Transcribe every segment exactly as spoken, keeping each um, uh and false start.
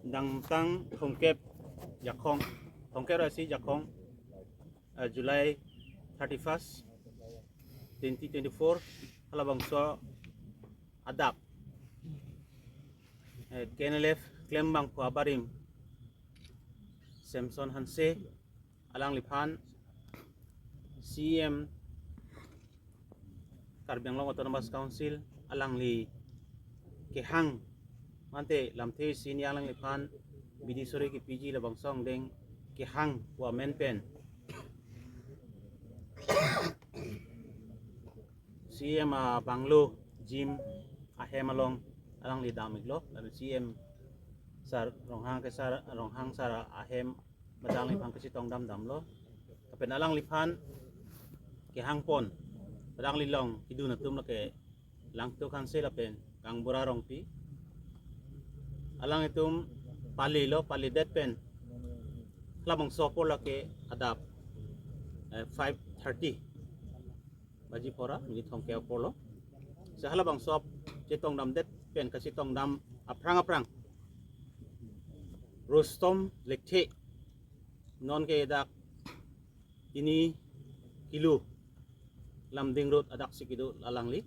Dangtang thomkep Jakhong, thomkep ra isi Jakhong, eh, July thirty-first, twenty twenty-four, halabangso adap, eh, K N L F klembang pu abarim Samson Hanse, alangliphan C E M Karbi Anglong Autonomous Council alangli kehang, mate lamthe isi ni alangliphan bidi sore kepiji labangso angdeng kehang pu amen pen C E M abanglo gym ahem along alangli dam-iklo, lapen C E M sir Ronghang ke sir, Ronghang sir ahem pada alangliphan kachetongdam damlo. Lapen alangliphan kehangpon, pada along kedun atum lake Langtuk Hanse lapen Kangbura Rongpi. Alanglitum palilo, palidet pen halabangso apor lake adap, eh, five thirty baji phora, minit thomkep aporlo. Si halabangso chetongdamdet pen kachetongdam aphrang aphrang Rustom Lekthe, non ke dak ini kilo Lumding Road adak si kedo alangli.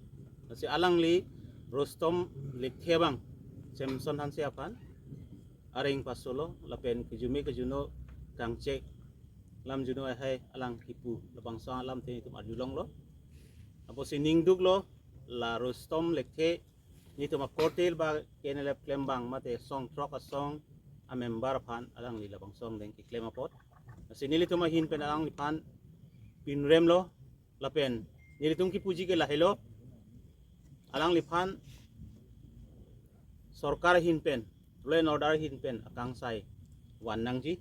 Si alangli Rustom Lekthe abang Samson Hanse aphan areng pasolo lapen kejume kejuno kangchek lam juno ahai alang kipu labangso alamthe itum arjulonglo. Apotsi ningduklo la Rustom Lekthe nelitum akorte ba K N L F klembang mate song throk asong amember aphan alangli labangso angdeng keklem apot. Si nelitum ahin pen alangliphan pinremlo lapen nelitum kipuji ke lahelo, alangliphan sorkar ahin pen, law and order ahin pen akangsai van nangji.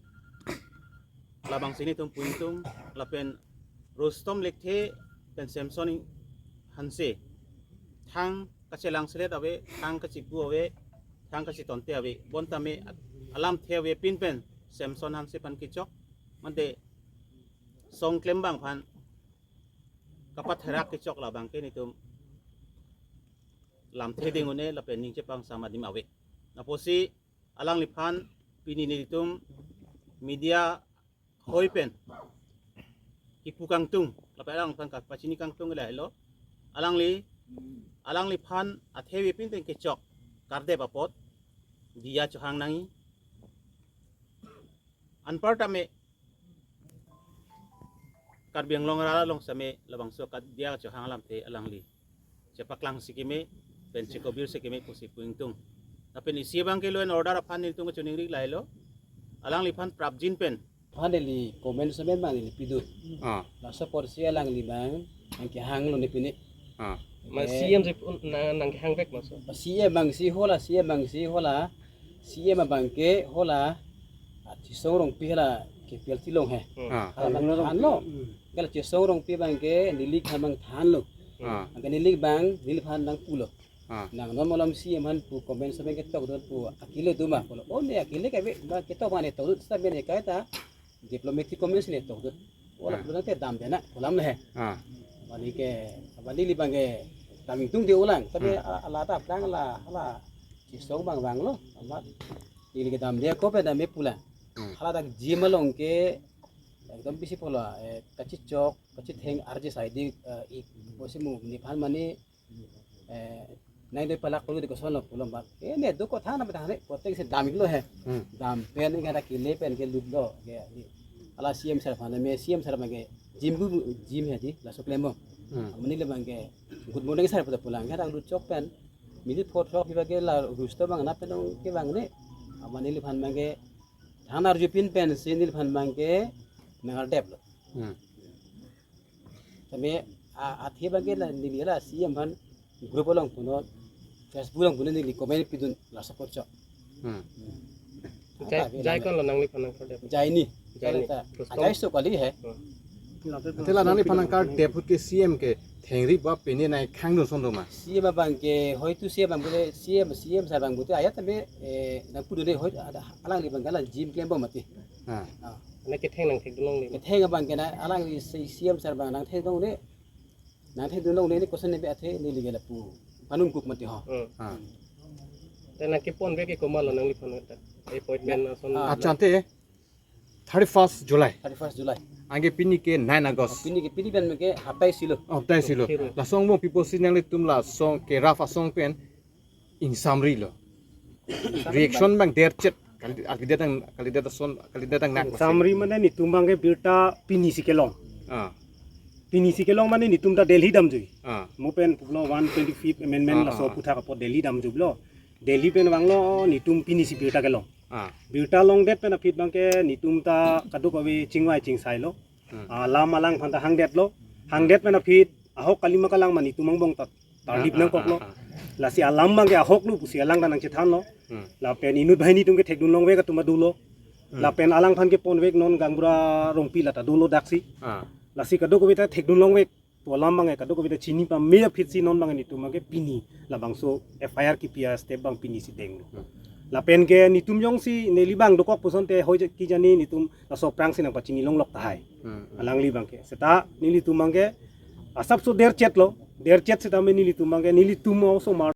Labangsi nelitum pu ingtung, lapen Rustom Lekthe pen Samson Hanse thang kachelang selet ave, thang kachipu ave, thang kachitonte ave. Bonta me alamthe avepin pen Samson Hanse aphan kechok, mate song klembang aphan kapatherak kechok labang ke nelitum lamthe ding un-e lapen ning chepangsam adim ave. Apotsi alangliphan pini nelitum media hoi pen kipu kangtung lapen alangliphan kapachini kangtung lahelo. Alangli, alangliphan athe avepin pen kechok kardep apot diya chohang nangji. Anparta me Karbi Anglong arat along same labangso kadiya chohang alamthe alangli chepaklang si keme pen chekobir si keme pusi pu ingtung. Lapen isi abang ke law and order aphan nelitum kachoningri lahelo. Alangliphan prapjin pen aphan neli comment same abang neli pidun. Ah. Laso apotsi alangli abang nangkehanglo ne pine. Ah. Ma Eh. C M si pun nang nangkehang vek maso. C M abang si hala, C M abang si hala, C M abang ke hala, ah, Chesong Rongpi hala ke P L T along he. Hmm. Ah. Hala nangthanlo. Hmm. Kala Chesong Rongpi abang ke neli kehang abang thanlo. Ah. Abang ke neli abang, neliphan nangpulo. Ah. Nang non malom C M aphan pu comment same abang ke tokdun pu akile duma pulo. O ne akile ke abang ketok abang ne tokdun seta abang ne kaita diplomatic communication ne tokdun. Wala Ah. pulo nangte damde na, pu alam le he. Ah. Abang ke, abang neli abang ke dam ingtung de ulang. Tapi Hmm. a-, ala ta aphrang la, hala Chesong abang vanglo. Amat neli ke damde ako pen dam-e pu lang. Hmm. Hala dak gym along ke ekdom bisi pulo, eh, kachechok, kachetheng arje saidi, eh, ik, bosi mu, nephan mane, eh, nai doi palak polo de kosonlo pulo abang. Eh, ne do kotha na beta ne, kotek si dam-iklo he. Hmm. Dam pen ke dak kele pen ke lutlo. Ke, di, ala C M sir aphan me C M sir abang ke gym gu, gym he di, laso klembom. Hmm. Mane le abang ke, "Good morning sir," pu ta pu lang. Ke dak lutchok pen. Minit pho throk hiba ke la Rustom abang na pen ke abang ne. Mane neliphan abang ke, than arjupin pen si neliphan abang ke nangkardeplo. Hmm. Tame a, athe abang ke la neli la C M aphan group along punon, Facebook along punon neli comment pidun laso apot chok. Hmm. Jai, Ata jai abang konlo nangliphan nangkardep? Jai ni. Jai ni. Kala ta, Rustom. Ajai so kali he. Hmm. Athe la nangliphan nangkardep ahut ke C M ke thengri ba pine nangkhangdun ason do ma? C M abang ke, hoitu C M abang ke, C M, C M sir abang pute ajat tame, eh, nangpudun de hoi, ada, alangli abang ke la gym klembom mati. Ah. Ah. Ane ketheng nangthekdun longle. Ketheng abang ke na, alangli si C M sir abang nangthekdun longle. Nangthekdun longle ne koson ne be athe neli ke lapu panungkuk mati ho. Hmm. Ah. Te nangkepon be ke komatlo nangliphan ta? Appointment ason. Ah, achante thirty-first July. Thirty-first July. Anke pini ke nine August. Pini ke, pini pen ke haptai silo. Oh, haptai silo. Laso angbong pipo si nanglitum laso ke raff asong pen ingsamri lo. Reaction abang derchet. Kali, kalidet ang, kalidet ason, kalidet angnak. Ingsamri mane netum abang ke birta pini si kelong. Ah. Pini si kelong mane netum ta Delhi damjui. Ah. Mo pen pulo one twenty-fifth amendment. Ah, laso ah, ah. Puthak apot Delhi damjui lo. Delhi pen vanglo netum pini si birta kelong. Ah. Birta longdet pen aphi abang ke netum ta kadokave chingvai chingsai lo. Hmm. Ah, alam alangphan ta hangdetlo. Hangdet pen aphi ahok kali ma kalang ma netum angbong ta tarlip, ah, nangkoklo. Ah, ah, ah. Lasi alam abang ke ahok lo pusi alang ta nangchethanlo. Hmm. Lapen inut banghini atum ke thekdun longvek atum ta dolo. Hmm. Lapen alangphan ke ponvek non gaonbura Rongpi lata dolo daksi. Ah. Lasi kadokave ta thekdun longvek. Pu alam abang ke kadokave ta chini pame aphi si non abang netum abang ke pini labangso F I R kipi astep abang pini si denglo. Hmm. Lapen ke netum jongsi neli abang dokok pusonte hoi ja-, kijani netum laso aphrangsi nangpachini longlok tahai. Hmm, hmm. Alangli abang ke. Seta nelitum abang ke asapso derchet lo. Derchet setame nelitum abang ke, nelitum osomar